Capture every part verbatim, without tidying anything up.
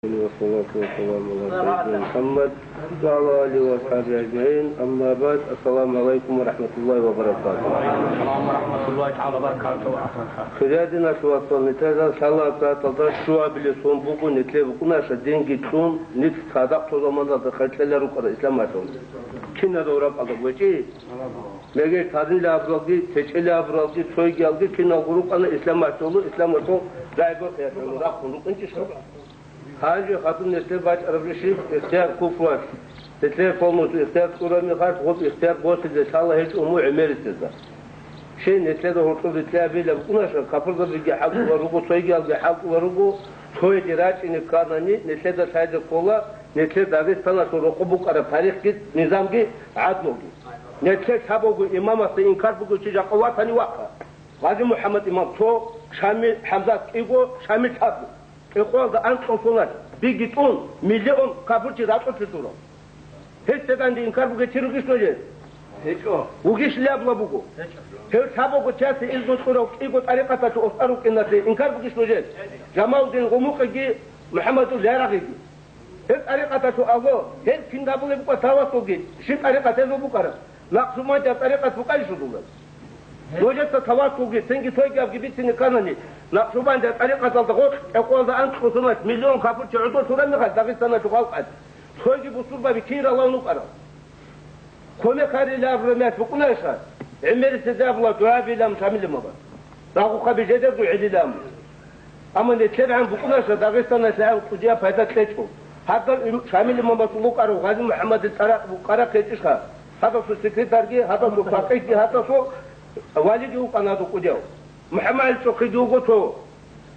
والصلاة والسلام على سيدنا محمد وعلى آله وأصحابه أجمعين. أما بعد. السلام عليكم ورحمة الله وبركاته. Хириял диналъул вацал, нилъеда лъала гьаб сагӀаталда щуабилеб сон буго, нилъер букӀунаша динги цӀун, нилъ цадахъ цо заманалда хӀалтӀила рукӀарал исламалъул. Киназул ракӀалда гьечӀищ? Мегер тарила абуралги, течӀила абуралги, цойгиялги киналго рукӀана исламалъул, исламалъул рагӀи-борхӀи рахъун рукӀинчӀищха? Гьанже хадуб нилъер бачӀараб ришиб ихтияр куфруялъ, нилъер полностью ихтияр кьураб мехалъ, гъоб ихтияр босизе лъала гьечӀо уму гӀемерисезда. Щай нилъеда гьоркьоб рикьи абила букӀунаша, капурзабиги хӀалтӀула руго, цойгиялги хӀалтӀула руго, цояде рачӀине кканани, нилъеда лъайзе ккола, нилъер Дагъистаналъул рокъоб букӀараб тарихги, низамги гӀадлуги. Нилъер лъабавго имамасда инкар бугев чи жакъа ватани вахъа. Гъази МухӀаммад имам цо, Шамил ХӀамзат кӀиго, Шамил лъабго. КӀикъоялда анкьго соналъ, биги тӀун, миллион капурчи рачӀулъе турав. Гьесда данде инкар бугев чи ругищ нужер? ГьечӀо. Вугищ лъабла буго. Гьев лъабавго чиясе изну кьурав кӀиго тӀарикъаталъул устӀа рукӀиналъе инкар бугищ нужер? Жамалудин Гъумукъиги МухӀаммадул Ярагъиги. Гьеб тӀарикъаталъул агьлу, гьел кин гьабулеб букӀа тавасулги, щиб тӀарикъат гьезул букӀараб? Накъшубандиял тӀарикъат букӀарищ гьезулаб? Нужеца тавасулги, цинги цойгиябги бицине кканани, Накъшубандиял тӀарикъаталда гъоркь кӀикъоялда анкьго соналъ миллион капурчи гӀодор лъураб мехалъ Дагъистаналъул халкъалъ, цойги бусурбаби кин ралан рукӀарал? Кумек гьарила абураб мехалъ букӀунайха, гӀемерисезда абула дугӀа билан Шамил имамас. Рагъухъаби жедерго гӀелилан. Амма нилъер гӀан букӀунаша Дагъистаналъ гӀан кӀудияб пайда кьечӀо. Гьадал им-, Шамил имамасул вукӀарав Гъази МухӀаммадил тӀаракъ букӀарахъ гьечӀищха? Гьадасул секретарьги, гьадасул пакъирги, гьадасул валиги вукӀана гьадул кӀудияв. МухӀаммад ГӀаличӀохъиги вуго цо.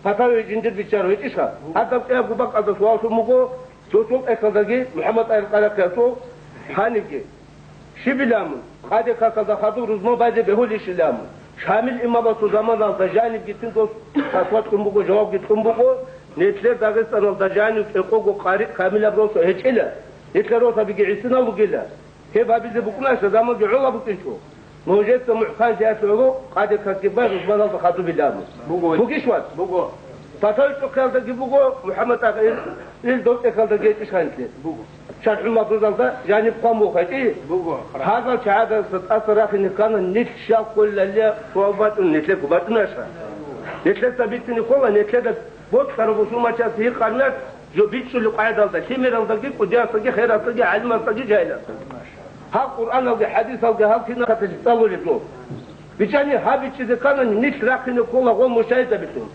Патаве жиндир биччар гьечӀищха? Гьадаб кӀиябго бакӀалда суаллъун буго, цо-цо тӀехьалдаги МухӀаммад ТӀагьир Къарахъиясул гьанибги. Щибилан мун, къаде какалда хадуб рузман байзе бегьулищилан мун. Шамил имамасул заманалда жанибгицин дос фатва кьун буго, жавабги кьун буго, нилъер Дагъистаналда жанив кӀикъого къари камилаб росу гьечӀила, нилъер росабиги гӀисинал ругила. Гьеб гьабизе букӀунаша заманги гӀола букӀинчӀо. Нужеца мухӀканлъиялъ гӀоло къаде какги бай рузманалда хадубилан мун. Буго. Бугищ вац? Буго. ПатавичӀухъиялдаги буго, МухӀаммад ТӀагьир, ил дов тӀехьалдаги гьечӀищ гьанилъе? Буго. ШархӀул МахӀрузалда жаниб хъван буго гьечӀищ? Буго. Гьазал чагӀазда тӀаса рахине ккана нилъ щал кколелалия суал бачӀун, нилъего бачӀунаша. Нилъеца бицине ккола, нилъеда бокьарав бусурманчияс гьикъарнас жо бичӀчӀулеб къагӀидалда, лъимералдаги, кӀудиясдаги, херасдаги, гӀалимасдаги, жагьиласдаги. Гьаб Къуръаналги, хӀадисалги гьал кинахъаталъе цӀалулеб жо. БичӀчӀани гьаб бичӀчӀизе кканани нилъ рахъине ккола гъол мужагьидзабилъун.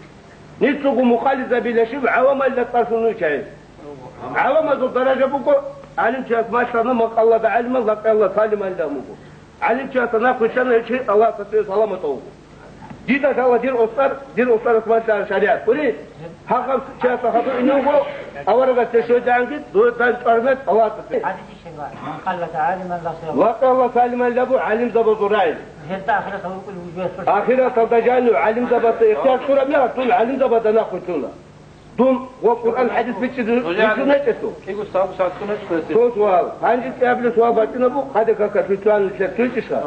Нилъго мукъализабила щиб гӀавамалила цӀалъун виччай. ГӀавамазул даража буго, гӀалимчияс малъана макъаллада гӀалимал, лакъалла салималилан буго. ГӀалимчияс нахъ вилълъана гьечи Аллагьасда цӀуе саламатав вуго. Дида лъала дир устӀар, дир устӀарас малъана шаригӀат. Гури, гьагъаб чиясда хадур ине вуго, аварагасде щведагӀанги, дуе дан чӀвараб мехалъ Аллагьасда цӀуе. Лакъалла салималилан буго гӀалимзабазул рагӀи. Ахираталда жанив гӀалимзабазда ихтияр кьураб мехалъ, дун гӀалимзабазда нахъ вилълъуна. Дун ва Къуръан хӀадис бичӀчӀизе рицун гьечӀелъул. Цо суал. Гьанже кӀиабилеб суал бачӀунеб буго, къаде какалъ рицунел нилъер цойчӀищха?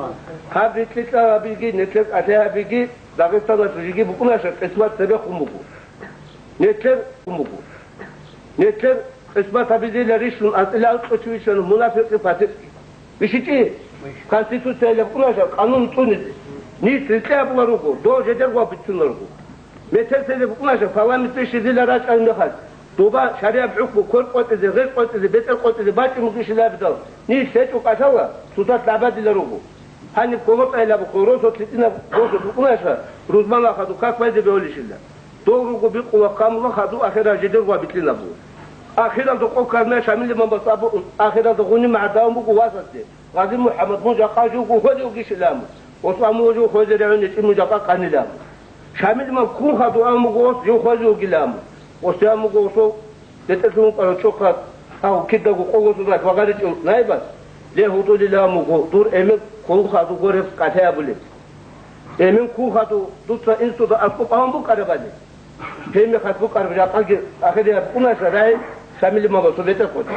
Гьаб рикьи кьабиги, нилъер кӀалъай гьабиги, Дагъистаналъ жиги букӀунаша, къисмат цебехун буго. Нилъер буго. Нилъер къисмат гьабизейила рищун, анцӀила анкьго чи виччана, мунафикъги, фасикъги. БищичӀи? Конституциялаб букӀунаша къанун цӀунизе. Нилъ рикьи абула руго, дол жедерго бицунел руго. Метер цезе букӀунаша, парламенталъе щвезила рачӀараб мехалъ, доба шаригӀаб хӀукму квер къотӀизе, гъез къотӀизе, бетӀер къотӀизе бачӀун бугищилан абидал, нилъ гьечӀо кӀалъала, судалъ гӀабадила руго. Гьаниб кӀолотӀайилабухъе, росулъ гьитӀинаб росулъ букӀунаша, рузманал хадуб как байзе бегьулищила. Дол руго бикъула, хъамула хадуб ахирал жидер ва битлъинаб буго. Ахиралда къо ккармай Шамил имамас абу, ахиралда гъуниб магӀардаун буго васасде. Гъази МухӀаммад, мун жакъа живго хвезе вугищилан, ос амула жив хвезе регӀун гьечӀин мун жакъа къанилан. Шамил имам ккун хадуб ан буго ос жив хвезе вугилан. Ос ан буго осов бетӀерлъун вукӀарав чӀухъад, агьу кидаго къолосулалъ вагъаричӀев наибас, ле гьудулилан буго, дур эмен ккун хадуб гуреб кӀалъай абулеб. Эмен ккун хадуб, дуца инсуда аскӀоб аван букӀарабали. Гьеб мехалъ букӀараб жакъаги ахирияб букӀунаша рагӀи Шамил имамасул бетӀер къотӀи.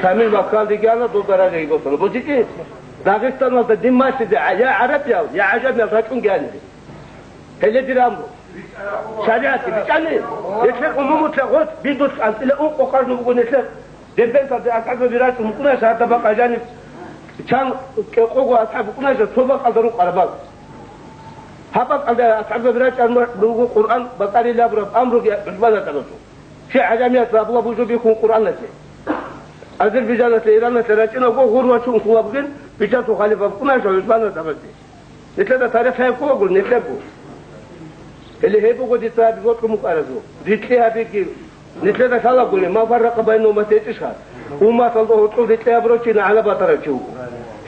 Шамил ваккалдеги ана, дол даражаги босана. БожичӀи, Дагъистаналда дин малъизе я гӀарабиял, я гӀажамиял рачӀунги анизе. Гьеле дир амру. ШаригӀатги бичӀчӀани, нилъер умумулъа гъоц бидулъ анцӀила ункъо къарну буго нилъер. Дербенталде асхӀабзаби рачӀун букӀунаша гьадаб бакӀа жаниб чан кӀикъого асхӀаб букӀунаша цо бакӀалда рукъараб бакӀ. Гьаб бакӀалда асхӀабзаби рачӀарун буго Къуръан бакӀарилан абураб амруги ГӀусман асхӀабасул. Щай гӀажамият абула бужо бихьун Къуръаналъе. Азербайжаналъе, Ираналъе рачӀинаго гъур вачун ккола бугин, бичасул халифа букӀунаша ГӀусман асхӀабасде. Нилъеда тарих гьаб кколаго, нилъего. Гьеле гьеб буго дица гьабизе бокьун букӀаразул. Рикьи гьабиги, нилъеда лъалагури, ма фарракъа байнагьума течӀищха? Умматалда гьоркьоб рикьи гьабурав чи нагӀана батарав чи вуго.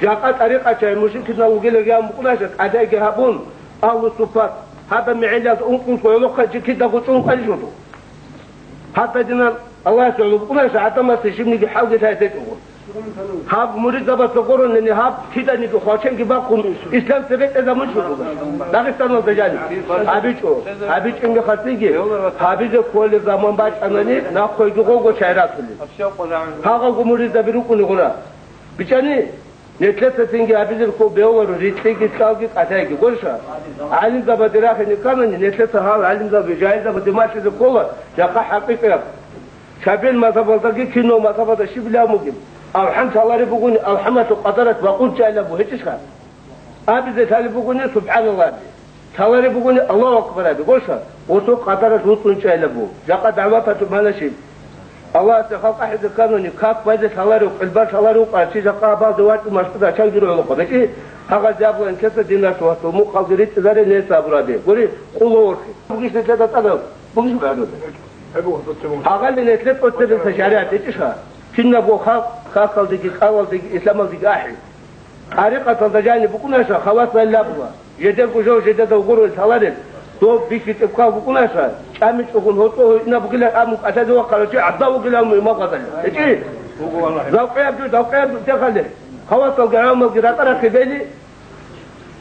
Жакъа тӀарикъачагӀи мушрикидал вугилан гьабун букӀунаша, кӀалъайги гьабун, агьлу суффат, гьадаб мегӀелалда ункънусго гӀолохъанчи кидаго чӀун къваригӀун. Гьадинан Аллагьас гӀоло букӀунаша гӀадамасе щибниги хӀалги лъай течӀого. Гьаб муридзабазда гурони гьаб киданиги хвалченги бахъун ислам цебетӀезабун щвезабула. Дагъистаналда жаниб гьабичӀо. ГьабичӀин мехалъги гьабизе кколеб заман бачӀанани нахъойги гъого чай ратулел. Гьагъалго муридзаби рукӀуни гъура. БичӀчӀани, нилъеца цинги гьабизе ккола бегьуларо рикьиги, кӀалги, кӀалъайги. Гурищ? ГӀалимзабаде рахине кканани, нилъеца гьал гӀалимзаби, жагьилзабаде малъизе ккола жакъа хӀакъикъат. Шафигъил мазгьабалдаги кинав мазгьабалда щибилан бугеб? АлхӀам лъалареб бугони, алхӀамалъул къадарат бакъун чӀайилан бугеб, гьечӀищха? Абизе лъалеб бугони, субхӀаналлагь аби. Лъалареб бугони, Аллагьу акбар аби. Гурищ? Гъосул къадарат вуцӀцӀун чӀайилан буго. Жакъа дагӀваталъул магӀна щиб? Аллагьасде халкъ ахӀизе кканани, как байзе лъаларев, къилбар лъаларев вукӀарав чи жакъа абалде вачӀун машгьурда чан гурев гӀолохъаб. ГьечӀищ, гьагъазе абула нилъеца динар лъугьа, мухъалги ритӀизаре нилъеца абураби. Гури, къуло ворхи. Бугищ нилъеда тӀадаб? Бугищ букӀараб? Гьагъали нилъер тӀоцебесеб шаригӀат гьечӀищха? Кинабго халкъ, хахалдеги, кӀалалдеги, исламалдеги ахӀи. ТӀарикъаталда жаниб букӀунаша хавас лъалеб була. Жидерго жо жидеда гурони лъаларел, доб бихьизаб кквал букӀунаша, чӀамичӀогун гьоркьо гьуинаб бугилан абун кӀалъазе вахъарав чи гӀадав вугилан имам Гъазали. ГьечӀищ? Завкъияб жо, завкъияб жо техале. Хавасалги гӀавамалги ракӀа-рахъи бели,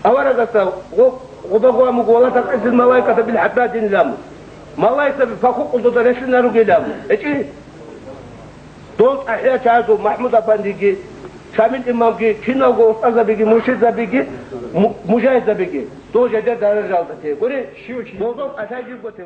аварагасда гъо-, гъоба-гъо амуго, вала такъисил малаиката бил хӀаддадин ламу. Малаикаби паху къулдуда релълъинаругилан. ГьечӀищ? Дол тӀахӀиячагӀазул МахӀмуд-апандиги, Шамил имамги, киналго устазабиги, муршидзабиги, му-, мужагьидзабиги, дол жидер даражалда те. Гури, дол кӀалъай жибго те.